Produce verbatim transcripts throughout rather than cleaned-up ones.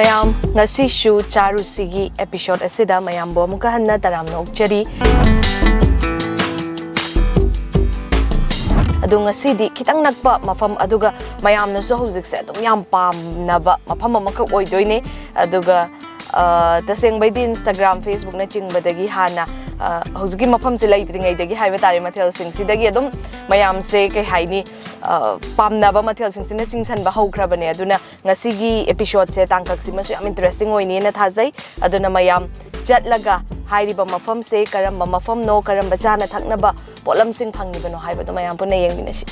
ꯃꯌꯥꯝ, ꯉꯁꯤꯁꯨ ꯆꯥꯔꯨꯁꯤꯒꯤ episode ꯑꯁꯤꯗ ꯃꯌꯥꯝꯕꯨ ꯑꯃꯨꯛꯀ ꯍꯟꯅ ꯇꯔꯥꯝꯅ ꯑꯣꯛꯆꯔꯤ꯫ ꯑꯗꯣ ꯉꯁꯤꯗꯤ ꯈꯤꯇꯪ ꯅꯛꯄ ꯃꯐꯝ, ꯑꯗꯨꯒ ꯃꯌꯥꯝꯅꯁꯨ ꯍꯧꯖꯤꯛꯁꯦ ꯑꯗꯨꯝ ꯌꯥꯝ ꯄꯥꯝꯅꯕ ꯃꯐꯝ ꯑꯃꯈꯛ ꯑꯣꯏꯗꯣꯏꯅꯦ꯫ ꯑꯗꯨꯒ, ꯑ, ꯇꯁꯦꯡꯕꯩꯗꯤ Instagram, Facebook ꯅꯆꯤꯡꯕꯗꯒꯤ ꯍꯥꯟꯅ, ꯑ, ꯍꯧꯖꯤꯛꯀꯤ ꯃꯐꯝꯁꯦ ꯂꯩꯇ꯭ꯔꯤꯉꯩꯗꯒꯤ ꯍꯥꯏꯕ ꯇꯥꯔꯦ, ꯃꯊꯦꯜꯁꯤꯡꯁꯤꯗꯒꯤ ꯑꯗꯨꯝ ꯃꯌꯥꯝꯁꯦ, ꯀꯩ ꯍꯥꯏꯅꯤ, ꯑ, ꯄꯥꯝꯅꯕ ꯃꯊꯦꯜꯁꯤꯡꯁꯤꯅ ꯆꯤꯡꯁꯤꯟꯕ ꯍꯧꯈ꯭ꯔꯕꯅꯦ꯫ ꯑꯗꯨꯅ ꯉꯁꯤꯒꯤ episodeꯁꯦ ꯇꯥꯡꯀꯛꯁꯤꯃꯁꯨ ꯌꯥꯝ interesting ꯑꯣꯏꯅꯤꯅ ꯊꯥꯖꯩ꯫ ꯑꯗꯨꯅ ꯃꯌꯥꯝ ꯆꯠꯂꯒ ꯍꯥꯏꯔꯤꯕ ꯃꯐꯝꯁꯦ ꯀꯔꯝꯕ ꯃꯐꯝꯅꯣ, ꯀꯔꯝꯕ ꯆꯥꯅ ꯊꯛꯅꯕ ꯄꯣꯠꯂꯝꯁꯤꯡ ꯐꯪꯉꯤꯕꯅꯣ ꯍꯥꯏꯕꯗꯣ ꯃꯌꯥꯝ ꯄꯨꯟꯅ ꯌꯦꯡꯃꯤꯟꯅꯁꯤ꯫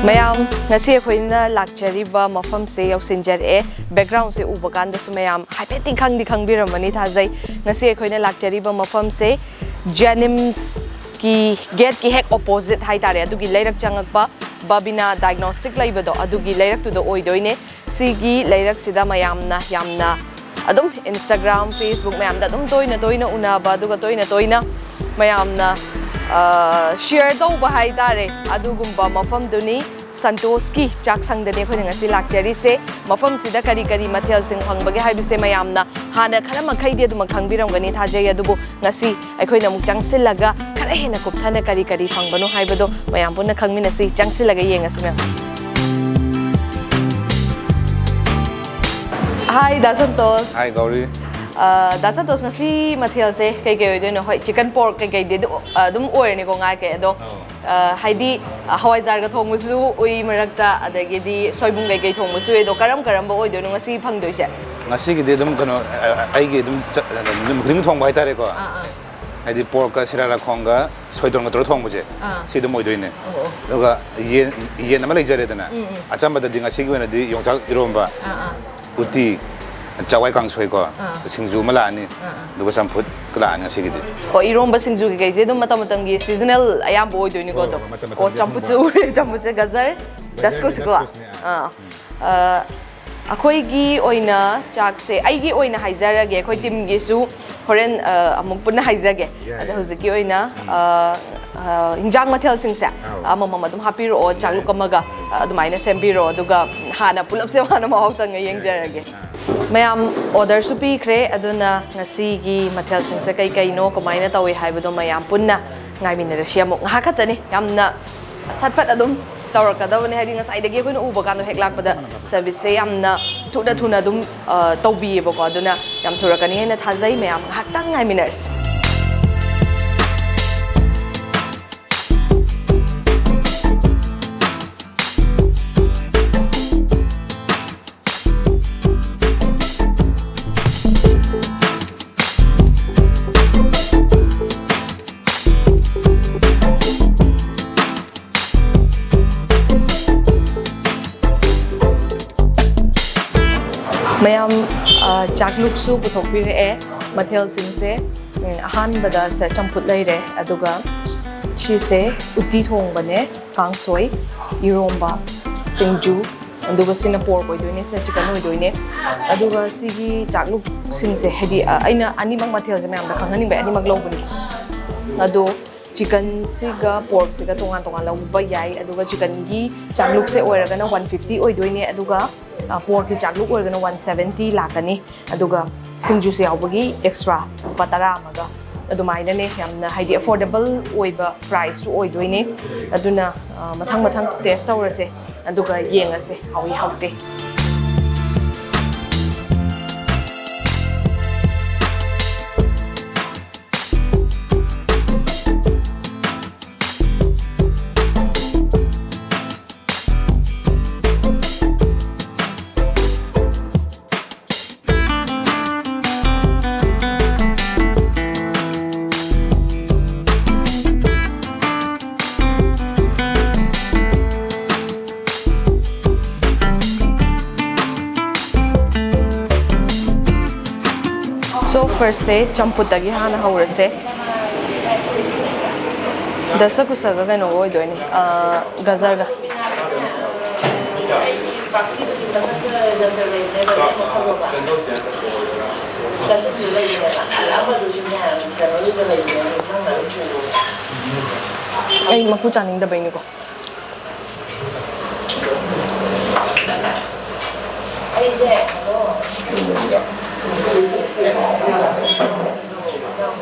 ꯃꯌꯥꯝ, ꯉꯁꯤ ꯑꯩꯈꯣꯏꯅ ꯂꯥꯛꯆꯔꯤꯕ ꯃꯐꯝꯁꯦ ꯌꯧꯁꯤꯟꯖꯔꯛꯑꯦ꯫ Backgroundꯁꯦ ꯎꯕ ꯀꯥꯟꯗꯁꯨ ꯃꯌꯥꯝ ꯍꯥꯏꯐꯦꯠꯇꯤ ꯈꯪꯗꯤ ꯈꯪꯕꯤꯔꯝꯃꯅꯤ ꯊꯥꯖꯩ꯫ ꯉꯁꯤ ꯑꯩꯈꯣꯏꯅ ꯂꯥꯛꯆꯔꯤꯕ ꯃꯐꯝꯁꯦ JNIMSꯀꯤ gateꯀꯤ ꯍꯦꯛ opposite ꯍꯥꯏꯇꯥꯔꯦ, ꯑꯗꯨꯒꯤ ꯂꯩꯔꯛ ꯆꯪꯉꯛꯄ ꯕꯕꯤꯅꯥ diagnostic ꯂꯩꯕꯗꯣ, ꯑꯗꯨꯒꯤ ꯂꯩꯔꯛꯇꯨꯗ ꯑꯣꯏꯗꯣꯏꯅꯦ꯫ ꯁꯤꯒꯤ ꯂꯩꯔꯛꯁꯤꯗ ꯃꯌꯥꯝꯅ ꯌꯥꯝꯅ ꯑꯗꯨꯝ Instagram, Facebook ꯃꯌꯥꯝꯗ ꯑꯗꯨꯝ ꯇꯣꯏꯅ ꯇꯣꯏꯅ ꯎꯅꯕ, ꯑꯗꯨꯒ ꯇꯣꯏꯅ ꯇꯣꯏꯅ ꯃꯌꯥꯝꯅ, ꯑ, share ꯇꯧꯕ ꯍꯥꯏꯇꯥꯔꯦ, ꯑꯗꯨꯒꯨꯝꯕ ꯃꯐꯝꯗꯨꯅꯤ꯫ ꯁꯟꯇꯣꯁꯀꯤ ꯆꯥꯛꯁꯪꯗꯅꯤ ꯑꯩꯈꯣꯏꯅ ꯉꯁꯤ ꯂꯥꯛꯆꯔꯤꯁꯦ꯫ ꯃꯐꯝꯁꯤꯗ ꯀꯔꯤ ꯀꯔꯤ ꯃꯊꯦꯜꯁꯤꯡ ꯐꯪꯕꯒꯦ ꯍꯥꯏꯕꯁꯦ ꯃꯌꯥꯝꯅ ꯍꯥꯟꯅ ꯈꯔ ꯃꯈꯩꯗꯤ ꯑꯗꯨꯃꯛ ꯈꯪꯕꯤꯔꯝꯒꯅꯤ ꯊꯥꯖꯩ, ꯑꯗꯨꯕꯨ ꯉꯁꯤ ꯑꯩꯈꯣꯏꯅ ꯑꯃꯨꯛ ꯆꯪꯁꯤꯜꯂꯒ ꯈꯔ ꯍꯦꯟꯅ ꯀꯨꯞꯊꯅ ꯀꯔꯤ ꯀꯔꯤ ꯐꯪꯕꯅꯣ ꯍꯥꯏꯕꯗꯣ ꯃꯌꯥꯝ ꯄꯨꯟꯅ ꯈꯪꯃꯤꯟꯅꯁꯤ꯫ ꯆꯪꯁꯤꯜꯂꯒ ꯌꯦꯡꯉꯁꯤ ꯃꯌꯥꯝ꯫ Hi, ꯗꯥ ꯁꯟꯇꯣꯁ꯫ Hi, ꯒꯧꯔꯤ꯫ ꯑ, ꯗꯥ ꯁꯟꯇꯣꯁ, ꯉꯁꯤ ꯃꯊꯦꯜꯁꯦ ꯀꯩ ꯀꯩ ꯑꯣꯏꯗꯣꯏꯅꯣ? ꯍꯣꯏ, chicken pork ꯀꯩ ꯀꯩꯗꯤ ꯑꯗꯨ, ꯑꯗꯨꯝ ꯑꯣꯏꯔꯅꯤꯀꯣ, ꯉꯥ ꯀꯩ, ꯑꯗꯣ, ꯑꯧ꯫ ꯑ, ꯍꯥꯏꯗꯤ, ꯑ, ꯍꯋꯥꯏꯖꯥꯔꯒ ꯊꯣꯡꯕꯁꯨ ꯎꯏ ꯃꯔꯛꯇ, ꯑꯗꯒꯤꯗꯤ ꯁꯣꯏꯕꯨꯝ ꯀꯩ ꯀꯩ ꯊꯣꯡꯕꯁꯨ ꯎꯏ, ꯑꯗꯣ ꯀꯔꯝ ꯀꯔꯝꯕ ꯑꯣꯏꯗꯣꯏꯅꯣ ꯉꯁꯤ ꯐꯪꯗꯣꯏꯁꯦ? ꯉꯁꯤꯒꯤꯗꯤ ꯑꯗꯨꯝ ꯀꯩꯅꯣ, ꯑ, ꯑꯩꯒꯤ ꯑꯗꯨꯝ ꯆꯠ-, ꯅꯨꯃꯤꯠ ꯈꯨꯗꯤꯡꯒꯤ ꯊꯣꯡꯕ ꯍꯥꯏꯇꯥꯔꯦꯀꯣ꯫ ꯑꯥ, ꯑꯥ꯫ ꯍꯥꯏꯗꯤ ꯄꯣꯔꯛꯀ ꯁꯤꯔꯥꯔꯥꯈꯣꯡꯒ ꯁꯣꯏꯗꯣꯟꯒ ꯇꯧꯔꯒ ꯊꯣꯡꯕꯁꯦ, ꯑꯥ꯫ ꯁꯤ ꯑꯗꯨꯝ ꯑꯣꯏꯗꯣꯏꯅꯦ꯫ ꯑꯣ, ꯑꯣ꯫ ꯑꯗꯨꯒ ꯌꯦꯟ ꯌꯦꯟ ꯑꯃ ꯂꯩꯖꯔꯦꯗꯅ, ꯎꯝ, ꯎꯝ꯫ ꯑꯆꯝꯕꯗꯗꯤ ꯉꯁꯤꯒꯤ ꯑꯣꯏꯅꯗꯤ ꯌꯣꯡꯆꯥꯛ ꯏꯔꯣꯝꯕ, ꯑꯥ, ꯑꯥ꯫ ꯎꯇꯤ, ꯆꯋꯥꯏ ꯀꯥꯡꯁꯣꯏꯀꯣ, ꯑꯥ꯫ ꯁꯤꯡꯖꯨ ꯑꯃ ꯂꯥꯛꯑꯅꯤ, ꯑꯥ, ꯑꯥ꯫ ꯑꯗꯨꯒ ꯆꯝꯐꯨꯠꯀ ꯂꯥꯛꯑꯅꯤ ꯉꯁꯤꯒꯤꯗꯤ꯫ ꯑꯣ, ꯏꯔꯣꯝꯕ ꯁꯤꯡꯖꯨ ꯀꯩꯀꯩꯁꯦ ꯑꯗꯨꯝ ꯃꯇꯝ ꯃꯇꯝꯒꯤ seasonal ꯑꯌꯥꯝꯕ ꯑꯣꯏꯗꯣꯏꯅꯤꯀꯣ꯫ ꯍꯣꯏ, ꯑꯗꯣ, ꯍꯣꯏ, ꯃꯇꯝ ꯑꯣ, ꯃꯇꯝꯒꯤ ꯆꯝꯐꯨꯠꯁꯨ ꯑꯗꯨꯝ ꯎꯔꯦ, ꯆꯝꯐꯨꯠꯁꯦ ꯒꯖꯔ, ꯗꯁꯀꯨꯁꯀꯣ꯫ ꯗꯁꯀꯨꯁꯅꯦ, ꯑꯥ꯫ ꯑꯥ꯫ ꯑ, ꯑꯩꯈꯣꯏꯒꯤ ꯑꯣꯏꯅ ꯆꯥꯛꯁꯦ, ꯑꯩꯒꯤ ꯑꯣꯏꯅ ꯍꯥꯏꯖꯔꯒꯦ, ꯑꯩꯈꯣꯏ teamꯒꯤꯁꯨ ꯍꯣꯔꯦꯟ, ꯑ, ꯑꯃꯨꯛ ꯄꯨꯟꯅ ꯍꯥꯏꯖꯒꯦ꯫ ꯌꯥꯏ, ꯑꯗꯣ ꯌꯥꯏ꯫ ꯍꯧꯖꯤꯛꯀꯤ ꯑꯣꯏꯅ, ꯑ, ꯑ, ꯏꯟꯖꯥꯡ ꯃꯊꯦꯜꯁꯤꯡꯁꯦ ꯑꯧ꯫ ꯑꯃꯃꯝ ꯑꯗꯨꯝ ꯍꯥꯞꯄꯤꯔꯛꯑꯣ, ꯆꯥꯛꯂꯨꯛ ꯑꯃꯒ, ꯑ, ꯑꯗꯨꯃꯥꯏꯅ ꯁꯦꯝꯕꯤꯔꯣ꯫ ꯑꯗꯨꯒ ꯍꯥꯟꯅ ꯄꯨꯂꯞꯁꯦ ꯍꯥꯟꯅ ꯃꯍꯥꯎ ꯇꯪꯉ ꯌꯦꯡꯖꯔꯒꯦ꯫ ꯃꯌꯥꯝ orderꯁꯨ ꯄꯤꯈ꯭ꯔꯦ, ꯑꯗꯨꯅ ꯉꯁꯤꯒꯤ ꯃꯊꯦꯜꯁꯤꯡꯁꯦ ꯀꯩ ꯀꯩꯅꯣ, ꯀꯃꯥꯏꯅ ꯇꯧꯏ ꯍꯥꯏꯕꯗꯣ ꯃꯌꯥꯝ ꯄꯨꯟꯅ ꯉꯥꯏꯃꯤꯟꯅꯔꯁꯤ꯫ ꯑꯃꯨꯛ ꯉꯥꯏꯍꯥꯛ ꯈꯛꯇꯅꯤ, ꯌꯥꯝꯅ ꯁꯠ ꯐꯠ ꯑꯗꯨꯝ ꯇꯧꯔꯛꯀꯗꯕꯅꯦ, ꯍꯥꯏꯗꯤ ꯉꯁꯥꯏꯗꯒꯤ ꯑꯩꯈꯣꯏꯅ ꯎꯕ ꯀꯥꯟꯗ ꯍꯦꯛ ꯂꯥꯛꯄꯗ serviceꯁꯦ ꯌꯥꯝꯅ ꯊꯨꯅ ꯊꯨꯅ ꯑꯗꯨꯝ, ꯑ, ꯇꯧꯕꯤꯌꯦꯕꯀꯣ꯫ ꯑꯗꯨꯅ ꯌꯥꯝ ꯊꯨꯔꯛꯀꯅꯤ ꯍꯥꯏꯅ ꯊꯥꯖꯩ꯫ ꯃꯌꯥꯝ ꯉꯥꯏꯍꯥꯛꯇꯪ ꯉꯥꯏꯃꯤꯟꯅꯔꯁꯤ꯫ ꯃꯌꯥꯝ, ꯑ, ꯆꯥꯛꯂꯨꯛꯁꯨ ꯄꯨꯊꯣꯛꯄꯤꯔꯛꯑꯦ꯫ ꯃꯊꯦꯜꯁꯤꯡꯁꯦ, ꯎꯝ, ꯑꯍꯥꯟꯕꯗ ꯁꯦ ꯆꯝꯐꯨꯠ ꯂꯩꯔꯦ, ꯑꯗꯨꯒ ꯁꯤꯁꯦ ꯎꯇꯤ ꯊꯣꯡꯕꯅꯦ, ꯀꯥꯡꯁꯣꯏ, ꯏꯔꯣꯝꯕ, ꯁꯤꯡꯖꯨ, ꯑꯗꯨꯒ ꯁꯤꯅ pork ꯑꯣꯏꯗꯣꯏꯅꯦ, ꯁꯤꯅ chicken ꯑꯣꯏꯗꯣꯏꯅꯦ꯫ ꯑꯗꯨꯒ ꯁꯤꯒꯤ ꯆꯥꯛꯂꯨꯛꯁꯤꯡꯁꯦ, ꯍꯥꯏꯗꯤ, ꯑ, ꯑꯩꯅ ꯑꯅꯤꯃꯛ ꯃꯊꯦꯜꯁꯦ ꯃꯌꯥꯝꯗ ꯈꯪꯍꯟꯅꯤꯡꯕꯩ ꯑꯅꯤꯃꯛ ꯂꯧꯕꯅꯤ꯫ ꯑꯗꯣ chickenꯁꯤꯒ porkꯁꯤꯒ ꯇꯣꯉꯥꯟ ꯇꯣꯉꯥꯟ ꯂꯧꯕ ꯌꯥꯏ, ꯑꯗꯨꯒ chickenꯒꯤ ꯆꯥꯛꯂꯨꯛꯁꯦ ꯑꯣꯏꯔꯒꯅ one fifty ꯑꯣꯏꯗꯣꯏꯅꯦ, ꯑꯗꯨꯒ, ꯑ, porkꯀꯤ ꯆꯥꯛꯂꯨꯛ ꯑꯣꯏꯔꯒꯅ one seventy ꯂꯥꯛꯀꯅꯤ꯫ ꯑꯗꯨꯒ ꯁꯤꯡꯖꯨꯁꯨ ꯌꯥꯎꯕꯒꯤ extra ꯂꯨꯄꯥ ꯇꯔꯥ ꯑꯃꯒ ꯑꯗꯨꯃꯥꯏꯅꯅꯦ꯫ ꯌꯥꯝꯅ, ꯍꯥꯏꯗꯤ, affordable ꯑꯣꯏꯕ priceꯁꯨ ꯑꯣꯏꯗꯣꯏꯅꯦ꯫ ꯑꯗꯨꯅ, ꯑ, ꯃꯊꯪ ꯃꯊꯪ taste ꯇꯧꯔꯁꯦ, ꯑꯗꯨꯒ ꯌꯦꯡꯉꯁꯦ ꯍꯥꯎꯏ ꯍꯥꯎꯇꯦ꯫ ꯁꯦ ꯆꯝꯐꯨꯠꯇꯒꯤ ꯍꯥꯟꯅ ꯍꯧꯔꯁꯦ꯫ ꯗꯁ ꯀꯨꯁꯒ ꯀꯩꯅꯣꯒ ꯑꯣꯏꯗꯣꯏꯅꯤ, ꯑꯥ, ꯒꯖꯔꯒ꯫ ꯑꯩ ꯃꯀꯨ ꯆꯥꯅꯤꯡꯗꯕꯩꯅꯤꯀꯣ꯫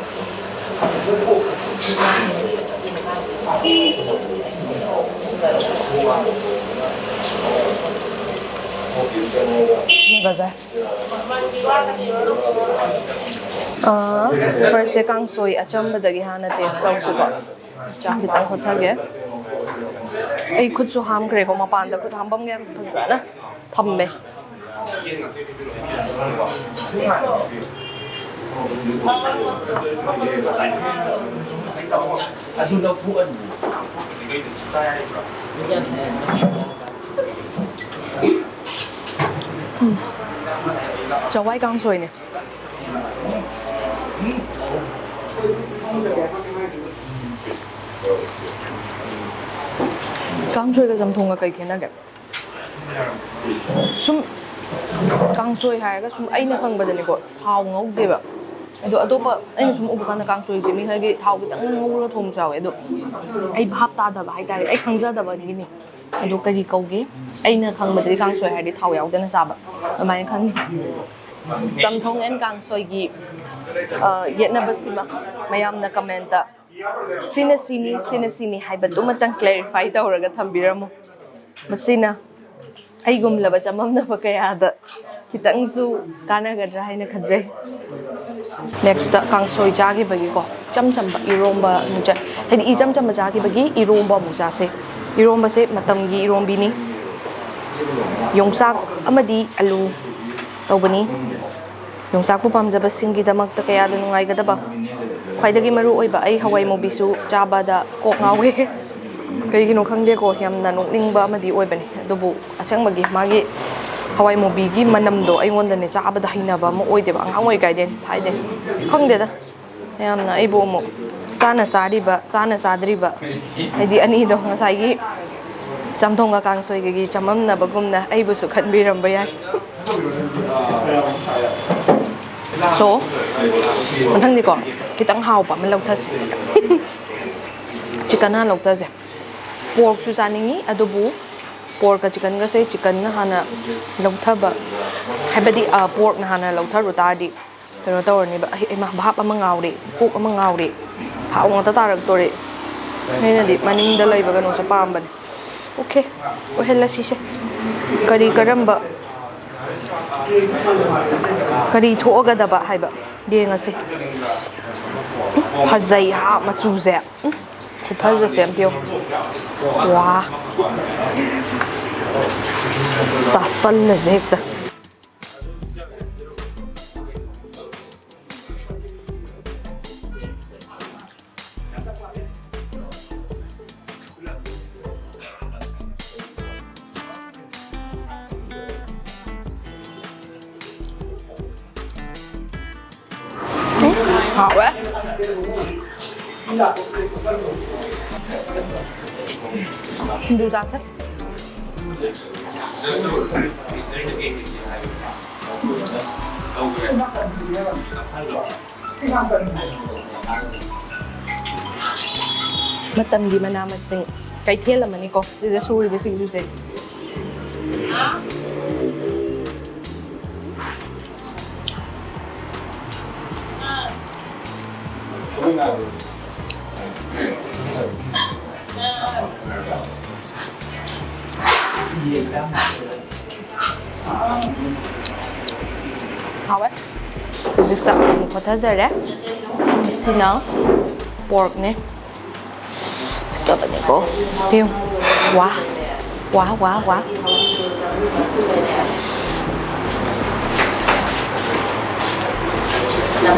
ꯒꯖꯔ꯫ ꯑꯥ, ꯐꯥꯔꯁꯁꯦ ꯀꯥꯡꯁꯣꯏ ꯑꯆꯝꯕꯗꯒꯤ ꯍꯥꯟꯅ ꯇꯦꯁ ꯇꯧꯁꯤꯀꯣ꯫ ꯆꯥꯛ ꯈꯤꯇꯪ ꯍꯣꯠꯊꯒꯦ꯫ ꯑꯩ ꯈꯨꯠꯁꯨ ꯍꯥꯝꯈ꯭ꯔꯦꯀꯣ, ꯃꯄꯥꯟꯗ ꯈꯨꯠ ꯍꯥꯝꯐꯝꯒ ꯌꯥꯝ ꯐꯖꯅ ꯊꯝꯃꯦ꯫ ꯑꯗꯨ ꯂꯧꯊꯣꯛꯑꯅꯤ꯫ ꯎꯝ꯫ ꯆꯋꯥꯏ ꯀꯥꯡꯁꯣꯏꯅꯦ꯫ ꯀꯥꯡꯁꯣꯏꯒ ꯆꯝꯊꯣꯡꯒ ꯀꯩ ꯈꯦꯠꯅꯒꯦ? ꯁꯨꯝ ꯀꯥꯡꯁꯣꯏ ꯍꯥꯏꯔꯒ ꯁꯨꯝ ꯑꯩꯅ ꯈꯪꯕꯗꯅꯤꯀꯣ, ꯊꯥꯎ ꯉꯧꯗꯦꯕ꯫ ꯑꯗꯣ ꯑꯇꯣꯞꯄ ꯑꯩꯅ ꯁꯨꯝ ꯎꯕ ꯀꯥꯟꯗ ꯀꯥꯡꯁꯣꯏꯁꯦ ꯃꯤ ꯈꯔꯒꯤ ꯊꯥꯎ ꯈꯤꯇꯪ ꯉꯧꯔꯒ ꯊꯣꯡꯕꯁꯨ ꯌꯥꯎꯋꯦ꯫ ꯑꯗꯣ ꯑꯩ ꯚꯥꯞ ꯇꯥꯗꯕ ꯍꯥꯏꯇꯥꯔꯦ, ꯑꯩ ꯈꯪꯖꯗꯕꯒꯤꯅꯤ꯫ ꯑꯗꯣ ꯀꯔꯤ ꯀꯧꯒꯦ? ꯑꯩꯅ ꯈꯪꯕꯗꯗꯤ ꯀꯥꯡꯁꯣꯏ ꯍꯥꯏꯔꯗꯤ ꯊꯥꯎ ꯌꯥꯎꯗꯅ ꯆꯥꯕ ꯑꯗꯨꯃꯥꯏꯅ ꯈꯪꯉꯤ꯫ ꯆꯝꯊꯣꯡ and ꯀꯥꯡꯁꯣꯏꯒꯤ, ꯑ, ꯌꯦꯠꯅꯕꯁꯤꯃ ꯃꯌꯥꯝꯅ ꯀꯃꯦꯟꯇ "ꯁꯤꯅ ꯁꯤꯅꯤ, ꯁꯤꯅ ꯁꯤꯅꯤ" ꯍꯥꯏꯕꯗꯨꯃꯇꯪ ꯀ꯭ꯂꯦꯔꯤꯐꯥꯏ ꯇꯧꯔꯒ ꯊꯝꯕꯤꯔꯝꯃꯨ꯫ ꯃꯁꯤꯅ ꯑꯩꯒꯨꯝꯂꯕ ꯆꯃꯝꯅꯕ ꯀꯌꯥꯗ ꯈꯤꯇꯪꯁꯨ ꯀꯥꯟꯅꯒꯗ꯭ꯔꯥ ꯍꯥꯏꯅ ꯈꯟꯖꯩ꯫ ꯅꯦꯛꯁꯇ ꯀꯥꯡꯁꯣꯏ ꯆꯥꯈꯤꯕꯒꯤꯀꯣ, ꯏꯆꯝ ꯆꯝꯕ ꯏꯔꯣꯝꯕ ꯑꯃꯨꯛ ꯆꯥ-, ꯍꯥꯏꯗꯤ ꯏꯆꯝ ꯆꯝꯕ ꯆꯥꯈꯤꯕꯒꯤ ꯏꯔꯣꯝꯕ ꯑꯃꯨꯛ ꯆꯥꯁꯦ꯫ ꯏꯔꯣꯝꯕꯁꯦ ꯃꯇꯝꯒꯤ ꯏꯔꯣꯝꯕꯤꯅꯤ꯫ ꯌꯣꯡꯆꯥꯛ ꯑꯃꯗꯤ ꯑꯂꯨ ꯇꯧꯕꯅꯤ꯫ ꯌꯣꯡꯆꯥꯛꯄꯨ ꯄꯥꯝꯖꯕꯁꯤꯡꯒꯤꯗꯃꯛꯇ ꯀꯌꯥꯗ ꯅꯨꯡꯉꯥꯏꯒꯗꯕ꯫ ꯈ꯭ꯋꯥꯏꯗꯒꯤ ꯃꯔꯨ ꯑꯣꯏꯕ, ꯑꯩ ꯍꯋꯥꯏ ꯃꯨꯕꯤꯁꯨ ꯆꯥꯕꯗ ꯀꯣꯛ ꯉꯥꯎꯋꯦ꯫ ꯀꯔꯤꯒꯤꯅꯣ ꯈꯪꯗꯦꯀꯣ, ꯌꯥꯝꯅ ꯅꯣꯛꯅꯤꯡꯕ ꯑꯃꯗꯤ ꯑꯣꯏꯕꯅꯤ꯫ ꯑꯗꯨꯕꯨ ꯑꯁꯦꯡꯕꯒꯤ ꯃꯥꯒꯤ ꯍꯋꯥꯏ ꯃꯨꯕꯤꯒꯤ ꯃꯅꯝꯗꯣ ꯑꯩꯉꯣꯟꯗꯅꯦ ꯆꯥꯕꯗ ꯍꯩꯅꯕ ꯑꯃ ꯑꯣꯏꯗꯦꯕ, ꯑꯉꯥꯡ ꯑꯣꯏꯔꯤꯀꯥꯏꯗꯩ ꯊꯥꯏꯗꯩ꯫ ꯈꯪꯗꯦꯗ, ꯃꯌꯥꯝꯅ ꯑꯩꯕꯨ ꯑꯃꯨꯛ ꯆꯥꯅ ꯆꯥꯔꯤꯕ, ꯆꯥꯅ ꯆꯥꯗ꯭ꯔꯤꯕ, ꯍꯥꯏꯗꯤ ꯑꯅꯤꯗꯣ ꯉꯁꯥꯏꯒꯤ ꯆꯝꯊꯣꯡꯒ ꯀꯥꯡꯁꯣꯏꯒꯒꯤ ꯆꯃꯝꯅꯕꯒꯨꯝꯅ ꯑꯩꯕꯨꯁꯨ ꯈꯟꯕꯤꯔꯝꯕ ꯌꯥꯏ꯫ So, ꯃꯊꯪꯗꯤꯀꯣ, ꯈꯤꯇꯪ ꯍꯥꯎꯕ ꯑꯃ ꯂꯧꯊꯁꯦ꯫ ꯆꯤꯛꯀꯟ ꯍꯥꯟꯅ ꯂꯧꯊꯁꯦ꯫ ꯄꯣꯔꯛꯁꯨ ꯆꯥꯅꯤꯡꯉꯤ, ꯑꯗꯨꯕꯨ ꯄꯣꯔꯛꯀ ꯆꯤꯛꯀꯟꯒꯁꯦ, ꯆꯤꯛꯀꯟꯅ ꯍꯥꯟꯅ ꯂꯧꯊꯕ, ꯍꯥꯏꯕꯗꯤ, ꯑ, ꯄꯣꯔꯛꯅ ꯍꯥꯟꯅ ꯂꯧꯊꯔꯨ ꯇꯥꯔꯗꯤ ꯀꯩꯅꯣ ꯇꯧꯔꯅꯦꯕ꯫ ꯑꯩ, ꯏꯃꯥ, ꯚꯥꯞ ꯑꯃ ꯉꯥꯎꯔꯦ, ꯀꯣꯛ ꯑꯃ ꯉꯥꯎꯔꯦ, ꯊꯥꯎ ꯉꯥꯛꯇ ꯇꯥꯔꯛꯇꯣꯔꯦ꯫ ꯑꯩꯅꯗꯤ ꯃꯅꯤꯡꯗ ꯂꯩꯕ ꯀꯩꯅꯣꯁꯦ ꯄꯥꯝꯕꯅꯦ꯫ ꯑꯣꯀꯦ, ꯑꯣꯏꯍꯜꯂꯁꯤꯁꯦ꯫ ꯀꯔꯤ ꯀꯔꯝꯕ, ꯀꯔꯤ ꯊꯣꯛꯑꯒꯗꯕ ꯍꯥꯏꯕ ꯌꯦꯡꯉꯁꯤ꯫ ꯐꯖꯩ ꯍꯥ, ꯃꯆꯨꯁꯦ꯫ ꯎꯝ, ꯈꯨꯐꯖꯁꯦ ꯑꯝꯇ ꯌꯦꯡꯉꯨ꯫ ꯋꯥ꯫ ꯆꯥꯁꯜꯂꯁꯦ ꯍꯦꯛꯇ꯫ ꯎꯝ, ꯍꯥꯎꯋꯦ꯫ ꯁꯤꯡꯖꯨ ꯆꯥꯁꯦ꯫ ꯃꯇꯝꯒꯤ ꯃꯅꯥ ꯃꯁꯤꯡ ꯀꯩꯊꯦꯜ ꯑꯃꯅꯤꯀꯣ ꯁꯤꯗ ꯁꯨꯔꯤꯕ ꯁꯤꯡꯖꯨꯁꯦ꯫ ꯍꯥꯎꯋꯦ꯫ ꯍꯧꯖꯤꯛ ꯆꯥꯛ ꯑꯃꯨꯛ ꯈꯣꯊꯖꯔꯦ꯫ ꯁꯤꯅ ꯄꯣꯔꯛꯅꯦ꯫ ꯐꯖꯕꯅꯦꯀꯣ꯫ ꯇꯤꯌꯨ꯫ ꯋꯥ꯫ ꯋꯥ, ꯋꯥ, ꯋꯥ꯫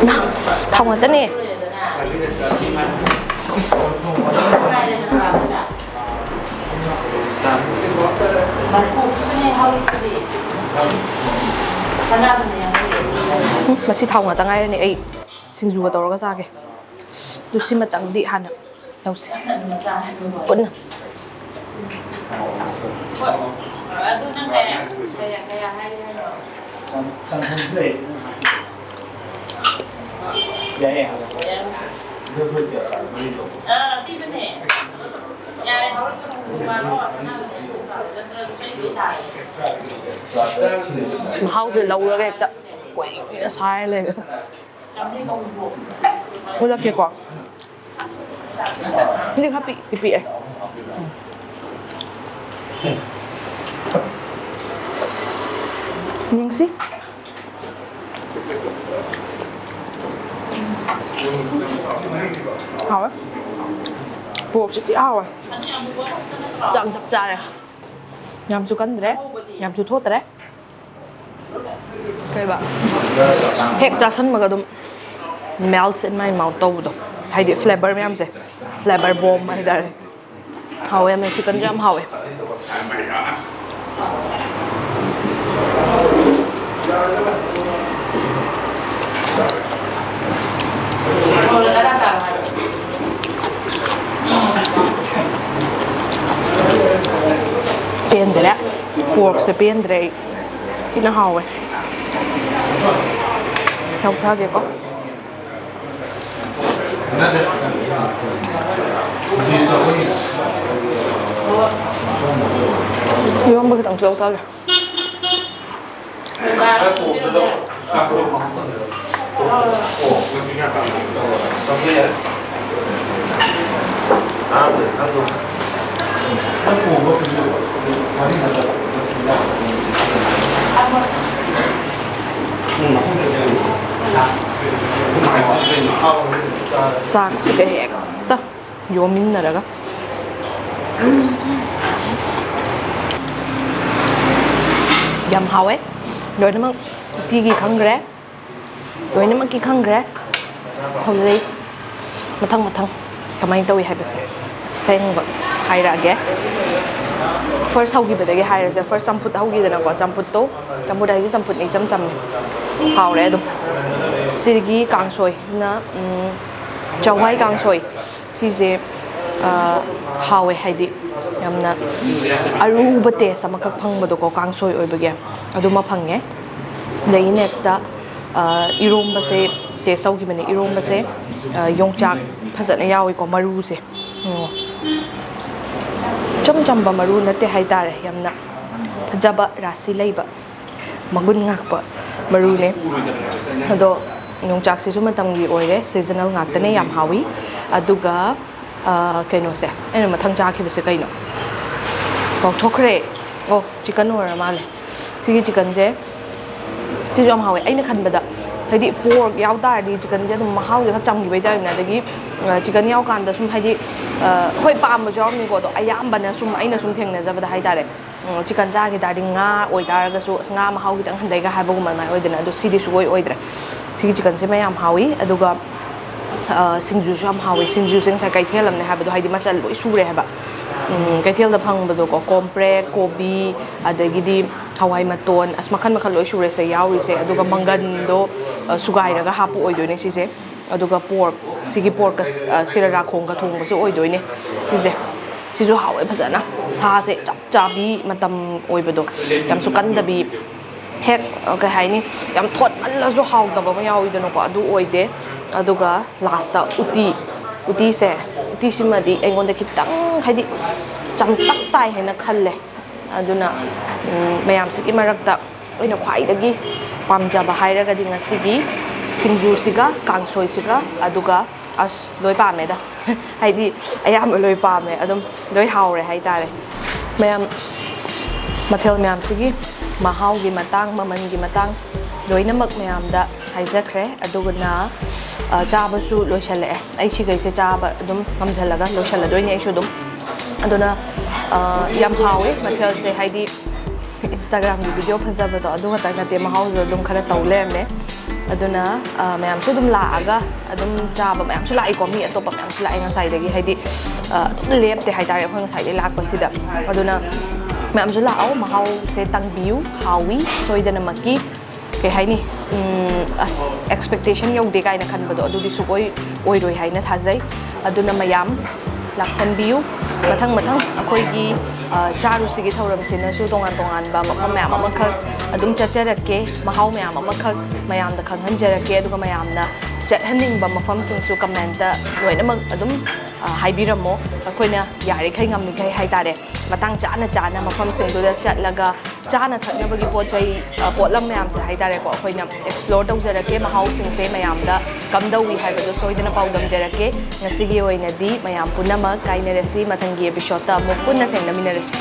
ꯏꯃꯥ, ꯊꯥꯎ ꯉꯥꯛꯇꯅꯦ꯫ ꯎꯝ, ꯃꯁꯤ ꯊꯥꯎ ꯉꯥꯛꯇ ꯉꯥꯏꯔꯅꯤ꯫ ꯑꯩ ꯁꯤꯡꯖꯨꯒ ꯇꯧꯔꯒ ꯆꯥꯒꯦ꯫ ꯑꯗꯨ ꯁꯤꯃꯇꯪꯗꯤ ꯍꯥꯟꯅ ꯇꯧꯁꯤ ꯄꯨꯟꯅ꯫ ꯃꯍꯥꯎꯁꯦ ꯂꯧꯔꯒ ꯍꯦꯛꯇ ꯀꯨꯏꯅ ꯁꯥꯏꯔ ꯂꯩꯔꯦ꯫ ꯎꯠꯂꯛꯀꯦꯀꯣ꯫ ꯁꯤꯗꯤ ꯈꯔ ꯄꯤꯛꯇꯤ ꯄꯤꯛꯑꯦ꯫ ꯌꯦꯡꯁꯤ꯫ ꯍꯥꯎꯋꯦ꯫ ꯄꯣꯔꯛꯁꯤꯗꯤ ꯍꯥꯎꯋꯦ꯫ ꯆꯥꯡ ꯆꯞ ꯆꯥꯔꯦ꯫ ꯌꯥꯝꯁꯨ ꯀꯟꯗ꯭ꯔꯦ, ꯌꯥꯝꯁꯨ ꯊꯣꯠꯇ꯭ꯔꯦ꯫ ꯀꯩꯕ? ꯍꯦꯛ ꯆꯥꯁꯟꯕꯒ ꯑꯗꯨꯝ melts in my mouth ꯇꯧꯕꯗꯣ, ꯍꯥꯏꯗꯤ flavor ꯃꯌꯥꯝꯁꯦ, flavor bomb ꯍꯥꯏꯇꯥꯔꯦ꯫ ꯍꯥꯎꯋꯦ ꯌꯥꯝꯅ, ꯆꯤꯛꯀꯟꯁꯨ ꯌꯥꯝ ꯍꯥꯎꯋꯦ꯫ ꯄꯦꯟꯗ꯭ꯔꯦ꯫ ꯄꯣꯔꯛꯁꯦ ꯄꯦꯟꯗ꯭ꯔꯦ ꯑꯩ꯫ ꯊꯤꯅ ꯍꯥꯎꯋꯦ꯫ ꯂꯧꯊꯒꯦꯀꯣ꯫ ꯏꯔꯣꯝꯕ ꯈꯤꯇꯪꯁꯨ ꯂꯧꯊꯒꯦ꯫ ꯆꯥꯛꯁꯤꯒ ꯍꯦꯛꯇ ꯌꯣꯝꯃꯤꯟꯅꯔꯒ꯫ ꯌꯥꯝ ꯍꯥꯎꯋꯦ꯫ ꯂꯣꯏꯅꯃꯛ ꯎꯇꯤꯒꯤ ꯈꯪꯈ꯭ꯔꯦ꯫ ꯂꯣꯏꯅꯃꯛꯀꯤ ꯈꯪꯈ꯭ꯔꯦ꯫ ꯍꯧꯖꯤꯛ ꯃꯊꯪ ꯃꯊꯪ ꯀꯃꯥꯏꯅ ꯇꯧꯏ ꯍꯥꯏꯕꯁꯦ ꯑꯁꯦꯡꯕ ꯍꯥꯏꯔꯛꯑꯒꯦ꯫ First ꯍꯧꯈꯤꯕꯗꯒꯤ ꯍꯥꯏꯔꯁꯦ, first ꯆꯝꯐꯨꯠ ꯍꯧꯈꯤꯗꯅꯀꯣ, ꯆꯝꯐꯨꯠꯇꯣ, ꯆꯝꯐꯨꯠ ꯍꯥꯏꯁꯦ ꯆꯝꯐꯨꯠꯅꯤ, ꯏꯆꯝ ꯆꯝꯃꯦ, ꯍꯥꯎꯔꯦ ꯑꯗꯨꯝ꯫ ꯁꯤꯒꯤ ꯀꯥꯡꯁꯣꯏꯁꯤꯅ, ꯎꯝ, ꯆꯋꯥꯏ ꯀꯥꯡꯁꯣꯏ꯫ ꯁꯤꯁꯦ, ꯑ, ꯍꯥꯎꯋꯦ, ꯍꯥꯏꯗꯤ ꯌꯥꯝꯅ ꯑꯔꯨꯕ ꯇꯦꯁ ꯑꯃꯈꯛ ꯐꯪꯕꯗꯣꯀꯣ, ꯀꯥꯡꯁꯣꯏ ꯑꯣꯏꯕꯒꯤ ꯑꯗꯨꯃ ꯐꯪꯉꯦ꯫ ꯑꯗꯒꯤ ꯅꯦꯛꯁꯇ, ꯑ, ꯏꯔꯣꯝꯕꯁꯦ ꯇꯦꯁ ꯇꯧꯈꯤꯕꯅꯦ꯫ ꯏꯔꯣꯝꯕꯁꯦ, ꯑ, ꯌꯣꯡꯆꯥꯛ ꯐꯖꯅ ꯌꯥꯎꯏꯀꯣ, ꯃꯔꯨꯁꯦ꯫ ꯎꯝ꯫ ꯏꯆꯝ ꯆꯝꯕ ꯃꯔꯨ ꯅꯠꯇꯦ ꯍꯥꯏꯇꯥꯔꯦ, ꯌꯥꯝꯅ ꯐꯖꯕ, ꯔꯥꯁꯤ ꯂꯩꯕ, ꯃꯒꯨꯟ ꯉꯥꯛꯄ ꯃꯔꯨꯅꯦ꯫ ꯑꯗꯣ ꯌꯣꯡꯆꯥꯛꯁꯤꯁꯨ ꯃꯇꯝꯒꯤ ꯑꯣꯏꯔꯦ, ꯁꯤꯖꯅꯦꯜ ꯉꯥꯛꯇꯅꯦ, ꯌꯥꯝ ꯍꯥꯎꯋꯤ꯫ ꯑꯗꯨꯒ, ꯑ, ꯀꯩꯅꯣꯁꯦ, ꯑꯩꯅ ꯃꯊꯪ ꯆꯥꯈꯤꯕꯁꯦ ꯀꯩꯅꯣ? ꯀꯥꯎꯊꯣꯛꯈ꯭ꯔꯦ꯫ ꯑꯣ, ꯆꯤꯀꯟ ꯑꯣꯏꯔ ꯃꯥꯜꯂꯦ꯫ ꯁꯤꯒꯤ ꯆꯤꯀꯟꯁꯦ, ꯁꯤꯁꯨ ꯌꯥꯝ ꯍꯥꯎꯋꯦ꯫ ꯑꯩꯅ ꯈꯟꯕꯗ, ꯍꯥꯏꯗꯤ, ꯄꯣꯔꯛ ꯌꯥꯎ ꯇꯥꯔꯗꯤ ꯆꯤꯀꯟꯁꯦ ꯑꯗꯨꯝ ꯃꯍꯥꯎꯁꯦ ꯈꯔ ꯆꯝꯈꯤꯕꯩ ꯇꯥꯏꯞꯅꯦ꯫ ꯑꯗꯒꯤ, ꯑ, ꯆꯤꯀꯟ ꯌꯥꯎꯀꯥꯟꯗ ꯁꯨꯝ, ꯍꯥꯏꯗꯤ, ꯑ, ꯍꯣꯏ, ꯄꯥꯝꯕꯁꯨ ꯌꯥꯎꯔꯝꯅꯤꯀꯣ, ꯑꯗꯣ ꯑꯌꯥꯝꯕꯅ ꯁꯨꯝ ꯑꯩꯅ ꯁꯨꯝ ꯊꯦꯡꯅꯖꯕꯗ ꯍꯥꯏꯇꯥꯔꯦ, ꯎꯝ, ꯆꯤꯀꯟ ꯆꯥꯈꯤ ꯇꯥꯔꯗꯤ ꯉꯥ ꯑꯣꯏꯇꯥꯔꯒꯁꯨ, ꯑꯁ, ꯉꯥ ꯃꯍꯥꯎ ꯈꯤꯇꯪ ꯍꯟꯊꯩꯒ ꯍꯥꯏꯕꯒꯨꯝꯕ ꯑꯗꯨꯃꯥꯏꯅ ꯑꯣꯏꯗꯅ, ꯑꯗꯣ ꯁꯤꯗꯤ ꯁꯨꯡꯑꯣꯏ ꯑꯣꯏꯗ꯭ꯔꯦ꯫ ꯁꯤꯒꯤ ꯆꯤꯀꯟꯁꯤꯃ ꯌꯥꯝ ꯍꯥꯎꯋꯤ꯫ ꯑꯗꯨꯒ, ꯑ, ꯁꯤꯡꯖꯨꯁꯨ ꯌꯥꯝ ꯍꯥꯎꯋꯤ꯫ ꯁꯤꯡꯖꯨꯁꯦ ꯉꯁꯥꯏ ꯀꯩꯊꯦꯜ ꯑꯃꯅꯦ ꯍꯥꯏꯕꯗꯣ, ꯍꯥꯏꯗꯤ ꯃꯆꯜ ꯂꯣꯏ ꯁꯨꯔꯦ ꯍꯥꯏꯕ꯫ ꯎꯝ, ꯀꯩꯊꯦꯜꯗ ꯐꯪꯕꯗꯣꯀꯣ, ꯀꯣꯝꯄ꯭ꯔꯦꯛ, ꯀꯣꯕꯤ, ꯑꯗꯒꯤꯗꯤ ꯍꯋꯥꯏ ꯃꯇꯣꯟ, ꯑꯁ, ꯃꯈꯜ ꯃꯈꯜ ꯂꯣꯏ ꯁꯨꯔꯦꯁꯦ ꯌꯥꯎꯔꯤꯁꯦ꯫ ꯑꯗꯨꯒ ꯃꯪꯒꯟꯗꯣ, ꯑ, ꯁꯨꯒꯥꯏꯔꯒ ꯍꯥꯞꯄ ꯑꯣꯏꯗꯣꯏꯅꯦ ꯁꯤꯁꯦ꯫ ꯑꯗꯨꯒ ꯄꯣꯔꯛ, ꯁꯤꯒꯤ ꯄꯣꯔꯛꯀ, ꯑ, ꯁꯤꯔ ꯔꯥꯈꯣꯡꯒ ꯊꯣꯡꯕꯁꯨ ꯑꯣꯏꯗꯣꯏꯅꯦ ꯁꯤꯁꯦ꯫ ꯁꯤꯁꯨ ꯍꯥꯎꯋꯦ ꯐꯖꯅ꯫ ꯁꯥꯁꯦ ꯆꯞ ꯆꯥꯕꯤ ꯃꯇꯝ ꯑꯣꯏꯕꯗꯣ, ꯌꯥꯝꯁꯨ ꯀꯟꯗꯕꯤ, ꯍꯦꯛ, ꯑ, ꯀꯩ ꯍꯥꯏꯅꯤ, ꯌꯥꯝ ꯊꯣꯠꯃꯜꯂꯁꯨ ꯍꯥꯎꯇꯕ ꯑꯃ ꯌꯥꯎꯋꯤꯗꯅꯀꯣ, ꯑꯗꯨ ꯑꯣꯏꯗꯦ꯫ ꯑꯗꯨꯒ ꯂꯥꯁꯇ ꯎꯇꯤ, ꯎꯇꯤꯁꯦ, ꯎꯇꯤꯁꯤꯃꯗꯤ ꯑꯩꯉꯣꯟꯗ ꯈꯤꯇꯪ, ꯍꯥꯏꯗꯤ, ꯆꯝꯇꯛ ꯇꯥꯏ ꯍꯥꯏꯅ ꯈꯜꯂꯦ꯫ ꯑꯗꯨꯅ, ꯎꯝ, ꯃꯌꯥꯝꯁꯤꯒꯤ ꯃꯔꯛꯇ ꯑꯩꯅ ꯈ꯭ꯋꯥꯏꯗꯒꯤ ꯄꯥꯝꯖꯕ ꯍꯥꯏꯔꯒꯗꯤ ꯉꯁꯤꯒꯤ ꯁꯤꯡꯖꯨꯁꯤꯒ ꯀꯥꯡꯁꯣꯏꯁꯤꯒ, ꯑꯗꯨꯒ, ꯑꯁ, ꯂꯣꯏ ꯄꯥꯝꯃꯦꯗ꯫ ꯍꯥꯏꯗꯤ ꯑꯌꯥꯝꯕ ꯂꯣꯏ ꯄꯥꯝꯃꯦ, ꯑꯗꯨꯝ ꯂꯣꯏ ꯍꯥꯎꯔꯦ ꯍꯥꯏꯇꯥꯔꯦ꯫ ꯃꯌꯥꯝ, ꯃꯊꯦꯜ ꯃꯌꯥꯝꯁꯤꯒꯤ ꯃꯍꯥꯎꯒꯤ ꯃꯇꯥꯡ, ꯃꯃꯜꯒꯤ ꯃꯇꯥꯡ ꯂꯣꯏꯅꯃꯛ ꯃꯌꯥꯝꯗ ꯍꯥꯏꯖꯈ꯭ꯔꯦ꯫ ꯑꯗꯨꯅ, ꯑ, ꯆꯥꯕꯁꯨ ꯂꯣꯏꯁꯜꯂꯛꯑꯦ꯫ ꯑꯩ ꯁꯤꯈꯩꯁꯦ ꯆꯥꯕ ꯑꯗꯨꯝ ꯉꯝꯁꯜꯂꯒ ꯂꯣꯏꯁꯜꯂꯗꯣꯏꯅꯦ ꯑꯩꯁꯨ ꯑꯗꯨꯝ꯫ ꯑꯗꯨꯅ, ꯑ, ꯌꯥꯝ ꯍꯥꯎꯋꯦ ꯃꯊꯦꯜꯁꯦ, ꯍꯥꯏꯗꯤ Instagramꯒꯤ video ꯐꯖꯕꯗꯣ ꯑꯗꯨ ꯈꯛꯇꯪ ꯅꯠꯇꯦ, ꯃꯍꯥꯎꯁꯨ ꯑꯗꯨꯝ ꯈꯔ ꯇꯧ ꯂꯩꯔꯝꯃꯦ꯫ ꯑꯗꯨꯅ ꯑ, ꯃꯌꯥꯝꯁꯨ ꯑꯗꯨꯝ ꯂꯥꯛꯑꯒ ꯑꯗꯨꯝ ꯆꯥꯕ ꯃꯌꯥꯝꯁꯨ ꯂꯥꯛꯏꯀꯣ, ꯃꯤ ꯑꯇꯣꯞꯄ ꯃꯌꯥꯝꯁꯨ ꯂꯥꯛꯑꯦ ꯉꯁꯥꯏꯗꯒꯤ, ꯍꯥꯏꯗꯤ ꯑ, ꯑꯗꯨꯝ ꯂꯦꯞꯇꯦ ꯍꯥꯏꯇꯥꯔꯦ ꯑꯩꯈꯣꯏ ꯉꯁꯥꯏꯗꯒꯤ ꯂꯥꯛꯄꯁꯤꯗ꯫ ꯑꯗꯨꯅ ꯃꯌꯥꯝꯁꯨ ꯂꯥꯛꯑꯣ, ꯃꯍꯥꯎꯁꯦ ꯇꯪꯕꯤꯌꯨ, ꯍꯥꯎꯋꯤ ꯁꯣꯏꯗꯅꯃꯛꯀꯤ꯫ ꯀꯩ ꯍꯥꯏꯅꯤ, ꯎꯝ, ꯑꯁ, ꯑꯦꯛꯁꯄꯦꯛꯇꯦꯁꯟ ꯌꯧꯗꯦ ꯀꯥꯏꯅ ꯈꯟꯕꯗꯣ ꯑꯗꯨꯗꯤ ꯁꯨꯛꯑꯣꯏ ꯑꯣꯏꯔꯣꯏ ꯍꯥꯏꯅ ꯊꯥꯖꯩ꯫ ꯑꯗꯨꯅ ꯃꯌꯥꯝ ꯂꯥꯛꯁꯟꯕꯤꯌꯨ꯫ ꯃꯊꯪ ꯃꯊꯪ ꯑꯩꯈꯣꯏꯒꯤ ꯑ, ꯆꯥꯔꯨꯁꯤꯒꯤ ꯊꯧꯔꯝꯁꯤꯅꯁꯨ ꯇꯣꯉꯥꯟ ꯇꯣꯉꯥꯟꯕ ꯃꯐꯝ ꯃꯌꯥꯝ ꯑꯃꯈꯛ ꯑꯗꯨꯝ ꯆꯠꯆꯔꯛꯀꯦ, ꯃꯍꯥꯎ ꯃꯌꯥꯝ ꯑꯃꯈꯛ ꯃꯌꯥꯝꯗ ꯈꯪꯍꯟꯖꯔꯛꯀꯦ꯫ ꯑꯗꯨꯒ ꯃꯌꯥꯝꯅ ꯆꯠꯍꯟꯅꯤꯡꯕ ꯃꯐꯝꯁꯤꯡꯁꯨ ꯀꯃꯦꯟꯇ ꯂꯣꯏꯅꯃꯛ ꯑꯗꯨꯝ ꯑ, ꯍꯥꯏꯕꯤꯔꯝꯃꯣ꯫ ꯑꯩꯈꯣꯏꯅ ꯌꯥꯔꯤꯈꯩ ꯉꯝꯃꯤꯈꯩ ꯍꯥꯏꯇꯥꯔꯦ, ꯃꯇꯥꯡ ꯆꯥꯅ ꯆꯥꯅ ꯃꯐꯝꯁꯤꯡꯗꯨꯗ ꯆꯠꯂꯒ ꯆꯥꯅ ꯊꯛꯅꯕꯒꯤ ꯄꯣꯠ ꯆꯩ, ꯑ, ꯄꯣꯠꯂꯝ ꯃꯌꯥꯝꯁꯦ ꯍꯥꯏꯇꯥꯔꯦꯀꯣ, ꯑꯩꯈꯣꯏꯅ ꯑꯦꯛꯁꯄ꯭ꯂꯣꯔ ꯇꯧꯖꯔꯛꯀꯦ꯫ ꯃꯍꯥꯎꯁꯤꯡꯁꯦ ꯃꯌꯥꯝꯗ ꯀꯝꯗꯧꯏ ꯍꯥꯏꯕꯗꯣ ꯁꯣꯏꯗꯅ ꯄꯥꯎꯗꯝꯖꯔꯛꯀꯦ꯫ ꯉꯁꯤꯒꯤ ꯑꯣꯏꯅꯗꯤ ꯃꯌꯥꯝ ꯄꯨꯝꯅꯃꯛ ꯀꯥꯏꯅꯔꯁꯤ, ꯃꯊꯪꯒꯤ ꯑꯦꯄꯤꯁꯣꯗꯇ ꯑꯃꯨꯛ ꯄꯨꯟꯅ ꯊꯦꯡꯅꯃꯤꯟꯅꯔꯁꯤ꯫